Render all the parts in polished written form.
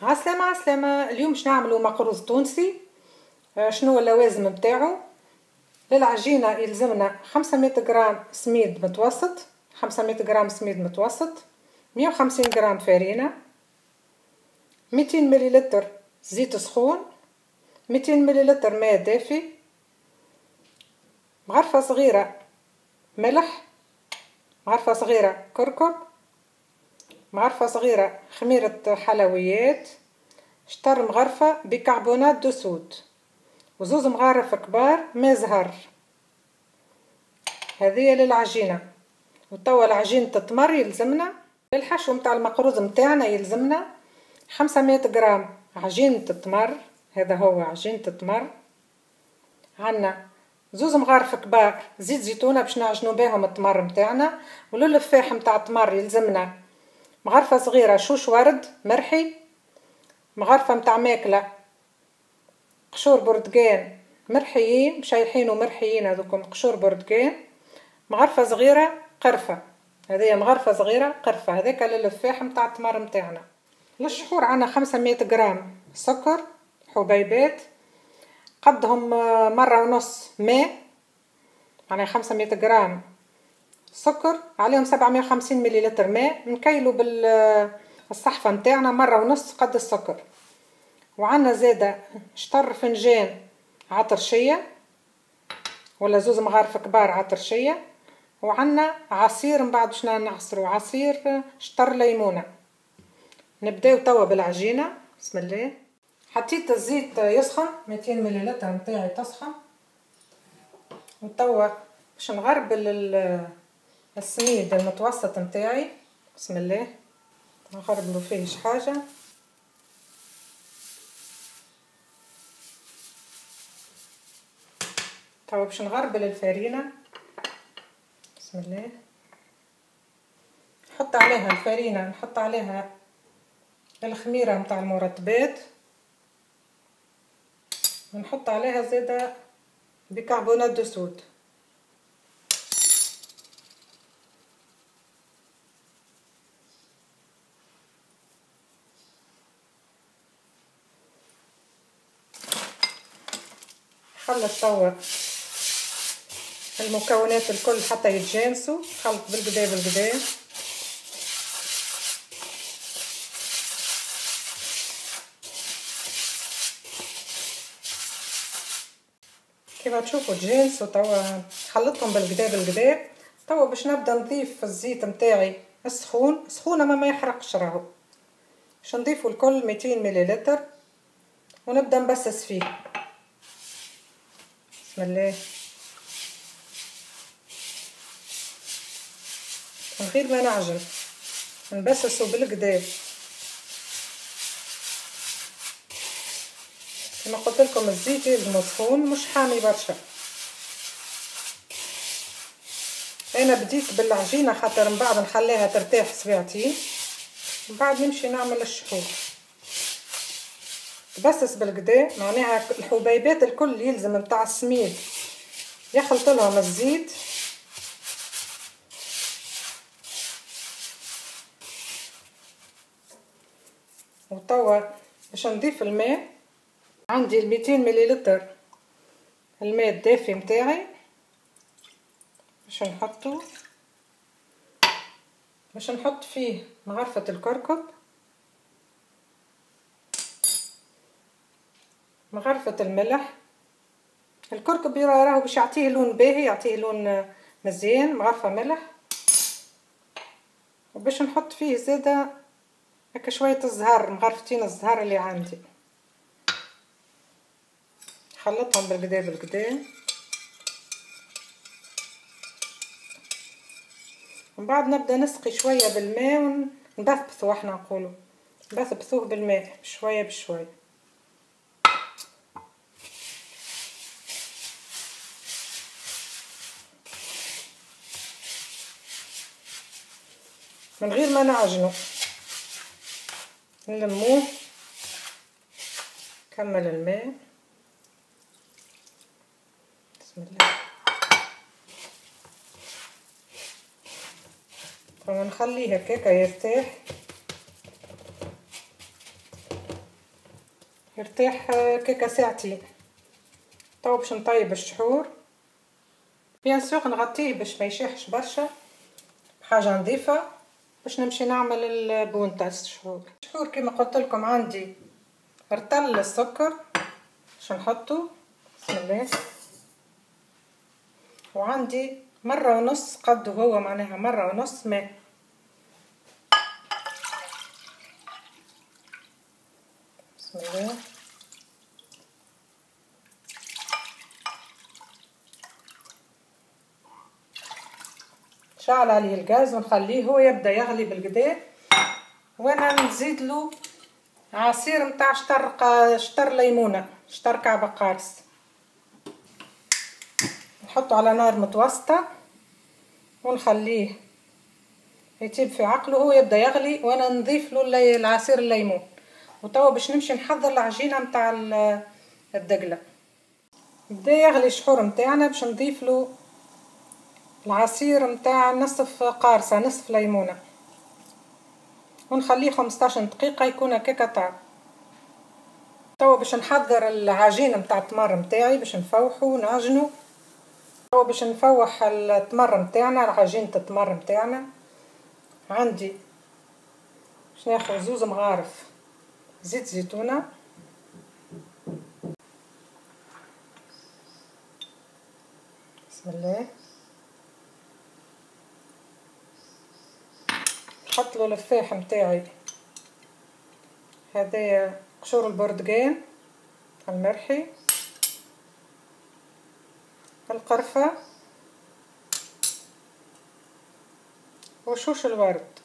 عسلامة عسلامة. اليوم باش نعملو مقروض تونسي. شنو اللوازم نتاعو؟ للعجينة يلزمنا 500 غرام سميد متوسط، 500 غرام سميد متوسط، 150 غرام فرينة، 200 مليلتر زيت سخون، 200 مليلتر ماء دافي، مغرفة صغيرة ملح، مغرفة صغيرة كركم، مغرفة صغيرة خميرة حلويات، شطر مغرفة bicarbonate de soude، وزوز مغارف كبار ماء زهر. هذه للعجينة. وتوا العجينة التمر يلزمنا للحشو متاع المقروض متاعنا يلزمنا 500 غرام عجينة التمر، هذا هو عجينة التمر. عندنا زوز مغارف كبار زيت زيتونة باش نعجنو بهم التمر متاعنا. وللفاح متاع التمر يلزمنا مغرفة صغيرة شوش ورد مرحي، مغرفة متاع ماكلة قشور برتقان مرحيين مشيحين ومرحيين هذوكم قشور برتقان، مغرفة صغيرة قرفة، هذه مغرفة صغيرة قرفة، هذاك للفاح متاع التمر متاعنا. للشحور عندنا 500 غرام سكر حبيبات قدهم مرة ونص ماء، يعني 500 غرام سكر عليهم 750 مليلتر ماء، نكيلو بالصحفة متاعنا مرة ونص قد السكر. وعندنا زادة شطر فنجان عطرشية ولا زوز مغارف كبار عطرشية، وعندنا عصير من بعد باش نعصرو عصير شطر ليمونة. نبداو توا بالعجينة. بسم الله. حطيت الزيت يسخن 200 مليلتر نتاعي تسخن، وتوا باش نغربل السميد المتوسط نتاعي. بسم الله. نغربلو فيه شي حاجة. توا باش نغربل الفرينة. بسم الله. نحط عليها الفرينة، نحط عليها الخميره نتاع المرطبات، ونحط عليها زاده bicarbonate de soude. خلط توا المكونات الكل حتى يتجانسوا، خلط بالقدا بالقدا. كيما تشوفوا تجانسوا توا، خلطهم بالقدا بالقدا. توا باش نبدا نضيف الزيت نتاعي السخون، سخونة ما يحرقش راهو. باش نضيفوا الكل 200 مليلتر ونبدا نبسس فيه. بسم الله. من غير ما نعجن نبسسو بالقدا. كما قلت لكم الزيت يلزم سخون مش حامي برشا. انا بديت بالعجينه خاطر من بعد نخليها ترتاح ساعتين، من بعد نمشي نعمل الشحور. تبسس بالقدا معناها الحبيبات الكل يلزم نتاع السميد يخلط لهم الزيت. وتوا باش نضيف الماء، عندي 200 مليلتر الماء الدافي متاعي باش نحطو، باش نحط فيه مغرفة الكركم، مغرفة الملح. الكركم راهو باش يعطيه لون باهي، يعطيه لون مزيان. مغرفة ملح، وباش نحط فيه زاده هكا شوية الزهر، مغرفتين الزهر اللي عندي. خلطهم بالقدا بالقدا. ومن بعد نبدا نسقي شوية بالماء ونبثبثو، احنا نقولو نبثبثوه بالماء شوية بشوية. من غير ما نعجنو نلموه. كمل الماء. بسم الله. ونخليه هكاكا يرتاح. يرتاح كيكا ساعتين. تو باش نطيب الشحور، bien sûr نغطيه باش ما يشيحش برشا، حاجة نظيفة باش نمشي نعمل ال boule تاع الشحور. الشحور كما قلت لكم عندي رطل السكر باش نحطو، بسم الله، وعندي 1.5 قد هو معناها 1.5 ماء. بسم الله. شعل عليه الغاز ونخليه هو يبدا يغلي بالقدا، وانا نزيد له عصير نتاع شطر ليمونه، شطر كعبه قارص. نحطه على نار متوسطه ونخليه يطيب في عقله، هو يبدا يغلي وانا نضيف له العصير الليمون. وتوا باش نمشي نحضر العجينة نتاع الدقله. بدا يغلي الشحور نتاعنا باش نضيف له العصير نتاع نصف قارصه، نصف ليمونه، ونخليه 15 دقيقة يكون هكاكا طاب. توا باش نحضر العجينة نتاع التمر نتاعي باش نفوحو ونعجنو. توا باش نفوح التمر نتاعنا، عجينه التمر نتاعنا. عندي باش ناخذ 2 مغارف زيت زيتونه، بسم الله. نحط له الفاح نتاعي، هذايا قشور البرتقال المرحي، القرفه، وشوش الورد.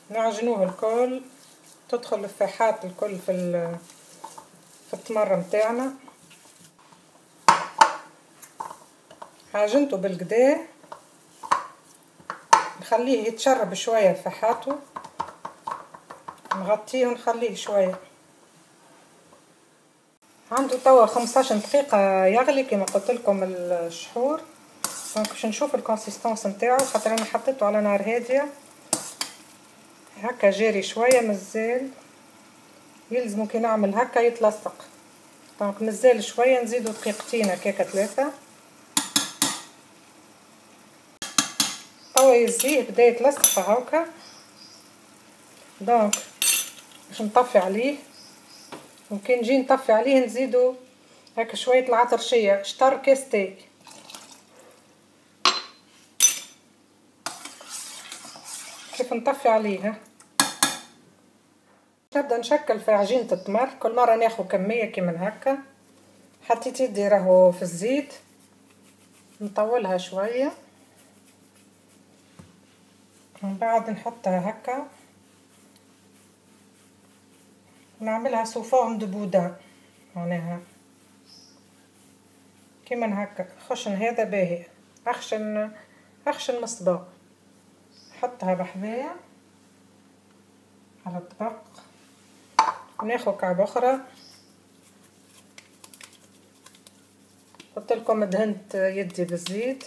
نعجنوه الكل، تدخل الفاحات الكل في التمر نتاعنا. عجنته بالقدا، نخليه يتشرب شوية فحاته، نغطيه ونخليه شوية. عنده توا 15 دقيقة يغلي كما قلت لكم الشحور. donc باش نشوف ال consistance نتاعو، خاطر انا حطيته على نار هادية هكا جاري شوية، مازال يلزمو كي نعمل هكا يتلصق. donc مازال شوية، نزيدو دقيقتين هكاكا 3. توا يزيه بدا يتلصق هاكا. donc باش نطفي عليه، وكي نجي نطفي عليه نزيدو هكا شوية العطرشيه، شطر كاس تاي. كيف نطفي عليه نبدا نشكل في عجينه التمر. كل مرة ناخذ كمية كيما هكا. حطيت يدي راهو في الزيت، نطولها شوية من بعد نحطها هكا، نعملها sous forme de boudin، معناها كيما هكا. خشن هذا باهي، اخشن اخشن مصباغ. نحطها بحذايا على الطبق، وناخذ كعبة اخرى. قلت لكم دهنت يدي بالزيت،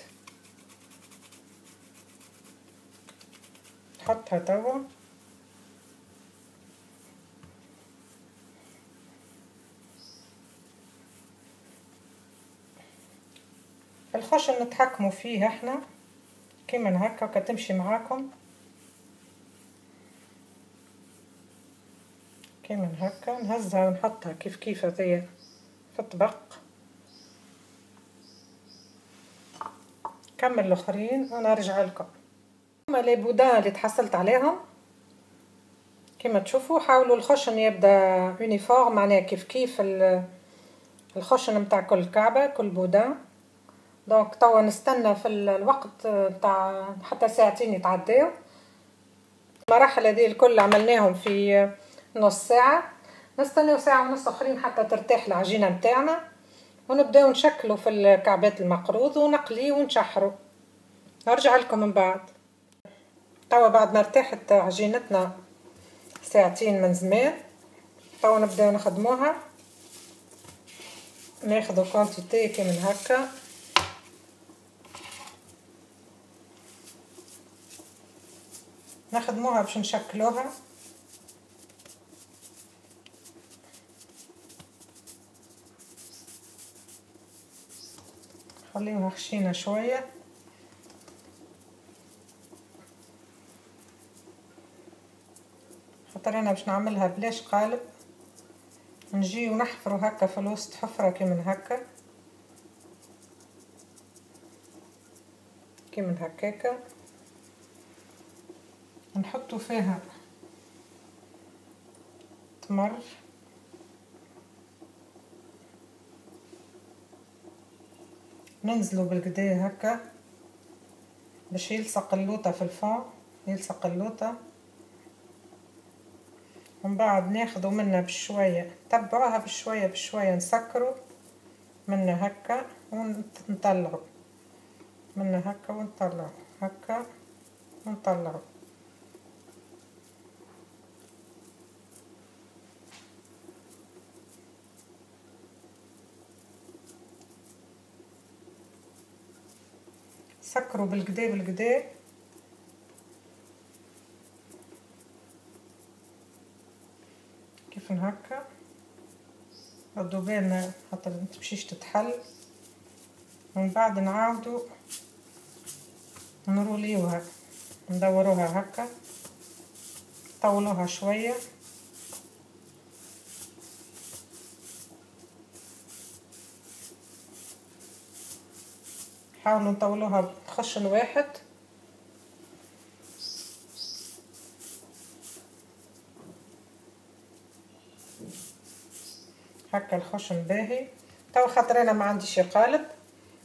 نحطها توا. الخشن نتحكموا فيه احنا كيما هكا، كتمشي معاكم كيما هكا. نهزها ونحطها كيف كيف هذيا في الطبق. كمل الاخرين ونرجع لكم. هما les boudins اللي تحصلت عليهم كما تشوفوا. حاولوا الخشن يبدا uniforme، معناها كيف كيف الخشن نتاع كل كعبه كل boudin. donc توا نستنى في الوقت نتاع حتى ساعتين يتعداو. المراحل هذه الكل عملناهم في نص ساعة، نستناو ساعة ونص اخرين حتى ترتاح العجينة نتاعنا، ونبداو نشكلو في الكعبات المقروض ونقليه ونشحرو. نرجع لكم من بعد. توا بعد ما ارتاحت عجينتنا ساعتين من زمان، توا نبداو نخدموها. ناخذ quantité كيما هكا، نخدموها باش نشكلوها. خليوها خشينه شوية. خاطر انا باش نعملها بلاش قالب، نجي ونحفرو هكا في الوسط حفره كيما هكا كيما هكاكا، نحطو فيها تمر، ننزلو بالقدا هكا باش يلصق اللوطه في الفون، يلصق اللوطه. ومن بعد ناخذو منها بشوية، تبعوها بشوية بشوية، نسكرو منها هكا ونطلعو منها هكا ونطلعو هكا ونطلعو. سكروا بالقدا بالقدا. كيف هكا، ردوا بالنا خاطر متمشيش تتحل. ومن بعد نعاودو نروليوها، ندوروها هكا، طولوها شوية. حاولوا نطولوها بخشن واحد. هكا الخشن باهي. تو خاطر انا ما عنديش قالب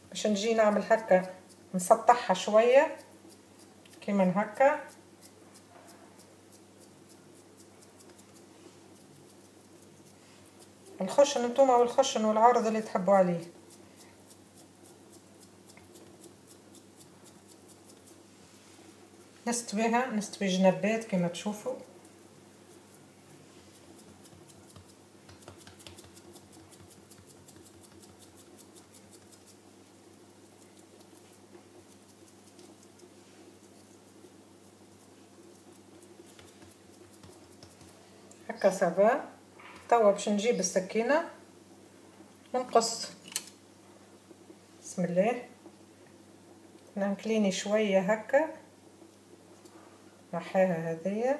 باش نجي نعمل هكا، نسطحها شوية كيما هكا. الخشن نتوما والخشن والعرض اللي تحبوا عليه. نستويها، نستوي جنبات كما تشوفوا. هكا سافا. توا باش نجيب السكينة ونقص. بسم الله. نكليني شوية هكا، نحيها هذيا.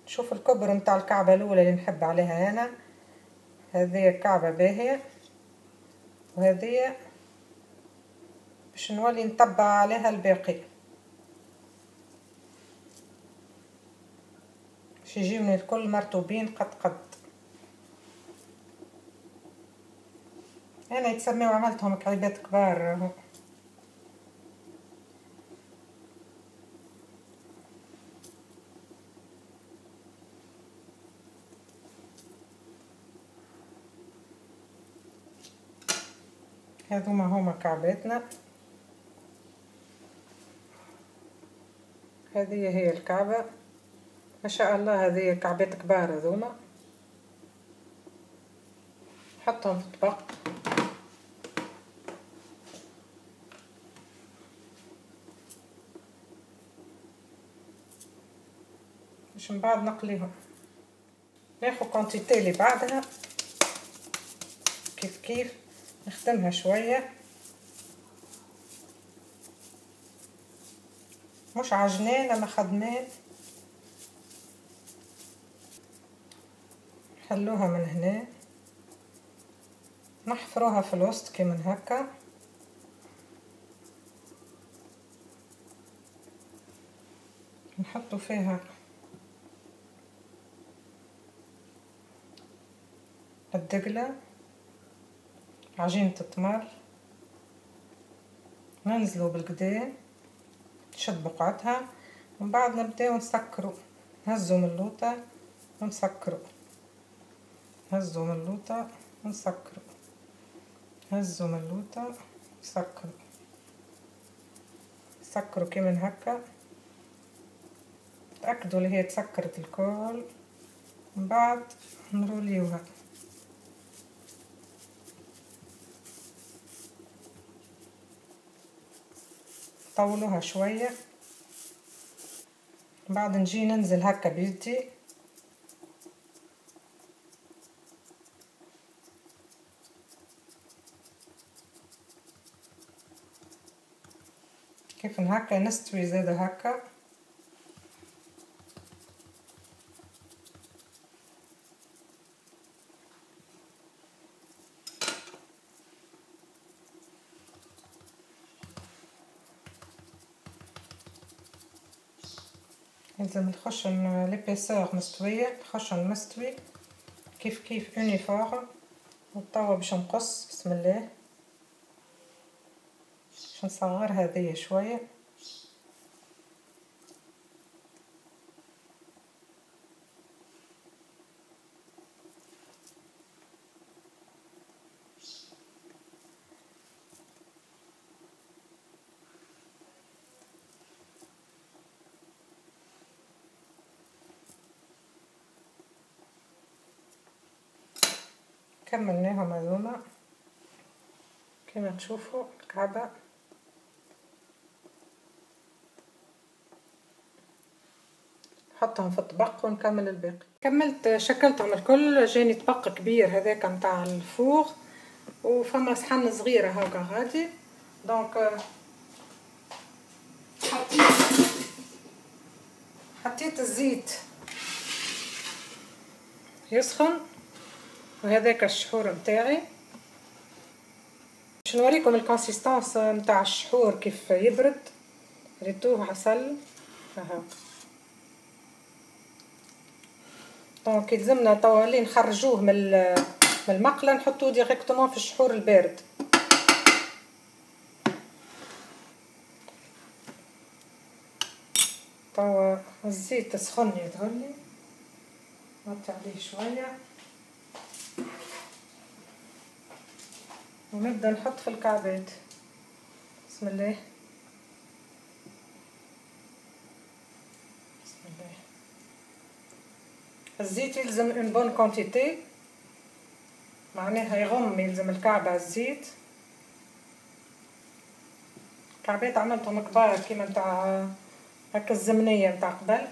نشوف الكبر نتاع الكعبة الاولى اللي نحب عليها انا. هذه كعبه باهيه، وهذه باش نولي نطبع عليها الباقي باش يجيوني الكل مرطوبين قد قد. انا يتسميو عملتهم كعيبات كبار. هذوما هما كعباتنا. هذه هي الكعبة ما شاء الله. هذه كعبات كبار هذوما. نحطهم في الطبق. باش من بعد نقليهم. ناخذ quantité اللي بعدها كيف كيف، نخدمها شوية، مش عجنان اما خدمان. نحلوها من هنا، نحفروها في الوسط كيما هكا. نحطو فيها الدقلة، عجينة التمر، ننزلو بالقدا تشد بقعتها. ومن بعد نبداو نسكرو، نهزو من اللوطة ونسكرو، نهزو من اللوطة ونسكرو، نهزو من اللوطة ونسكرو، نسكرو كيما هكا. تأكدوا اللي هي تسكرت الكل. من بعد نروليوها. طولوها شوية. بعد نجي ننزل هكا بيدي. كيف هكا نستوي زاده هكا. لازم الخشن l'épaisseur مستوية، الخشن مستوي كيف كيف uniforme. وتوا باش نقص، بسم الله، باش نصغر هذه شوية. كملناهم هذوما كما تشوفوا الكعبة. نحطهم في الطبق ونكمل الباقي. كملت شكلتهم الكل، جاني طبق كبير هذاك نتاع ال four، وفما صحن صغيرة هاكا غادي. donc حطيت الزيت يسخن، وهذاك الشحور نتاعي. باش نوريكم ال consistance نتاع الشحور كيف يبرد. ريتوه عسل اها. donc يلزمنا توا اللي نخرجوه من المقله نحطوه directement في الشحور البارد. توا الزيت سخن يظهرلي، نغطي عليه شوية ونبدا نحط في الكعبات. بسم الله بسم الله. الزيت يلزم une bonne quantité، معناها يغم، يلزم الكعبة الزيت. الكعبات عملتهم كبار كيما نتاع هكا الزمنية نتاع قبل.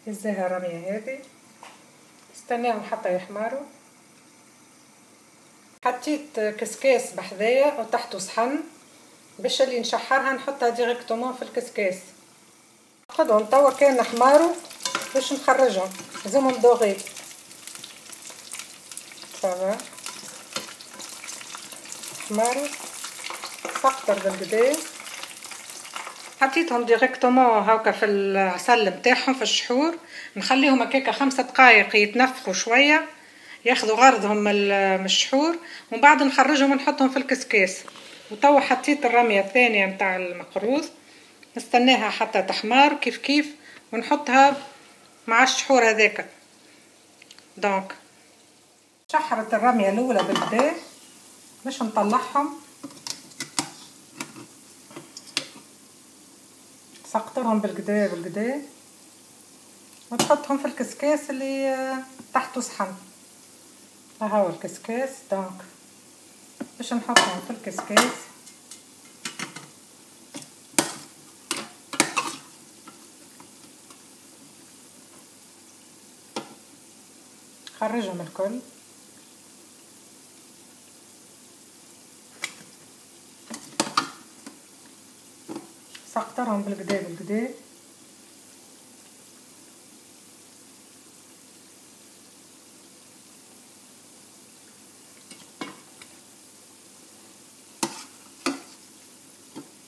الزاهره الرمية هذه استناهم حتى يحمروا. حطيت كسكاس بحذايا وتحته صحن باش اللي نشحرها نحطها directement في الكسكاس. ناخذهم توا كان حماروا باش نخرجهم، لازمهم dorés. ça va حماروا سقطر بالقدا. حطيتهم directement هاكا في العسل نتاعهم في الشحور، نخليهم هكاكا 5 دقائق يتنفخوا شوية، ياخذوا غرضهم من الشحور، ومن بعد نخرجهم ونحطهم في الكسكاس. وتوا حطيت الرمية الثانية نتاع المقروض، نستناها حتى تحمر كيف كيف ونحطها مع الشحور هذاك. donc شحرت الرمية الاولى بالبدا باش نطلعهم، سقطرهم بالقدا بالقدا وتحطهم في الكسكاس اللي تحته صحن. ها هو الكسكاس. donc باش نحطهم في الكسكاس. خرجهم الكل. سقطرهم بالقدا بالقدا.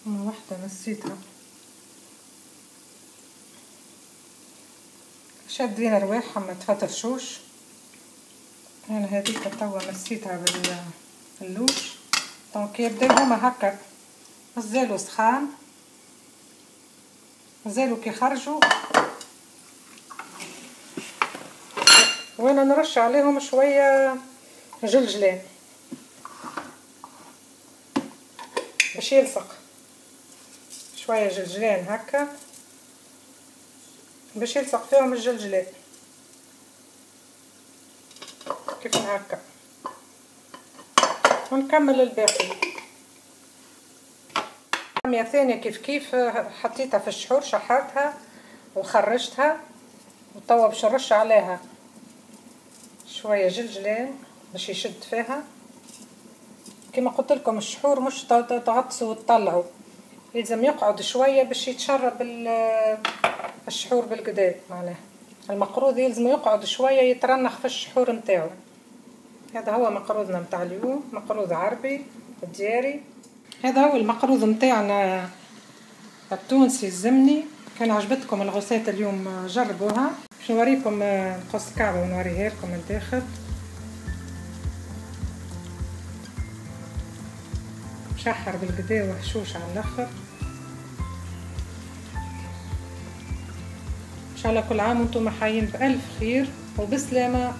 واحدة نسيتها، شادين رواحهم ما تفترشوش. انا هذيك توا نسيتها بال louche. donc يبداو هما هكا مازالوا سخان، مازالوا كي خرجوا، وانا نرش عليهم شوية جلجلان باش يلصق، شوية جلجلان هكا باش يلصق فيهم الجلجلان كيف هكا. ونكمل الباقي. رمية ثانية كيف كيف حطيتها في الشحور، شحرتها وخرجتها، وتوا باش نرش عليها شوية جلجلان باش يشد فيها. كما قلت لكم الشحور مش تغطسوا وتطلعوا، يلزم يقعد شوية باش يتشرب الشحور بالكدا. معناه المقروض يلزم يقعد شوية يترنخ في الشحور نتاعو. هذا هو مقروضنا نتاع اليوم، مقروض عربي دياري. هذا هو المقروض نتاعنا التونسي الزمني. كان عجبتكم ال recette اليوم جربوها. باش نوريكم نقص كعبه ونوريها لكم من الداخل. مشحر بالكدا وهشوش على الاخر. ان شاء الله كل عام وانتم حيين بالف خير وبسلامه.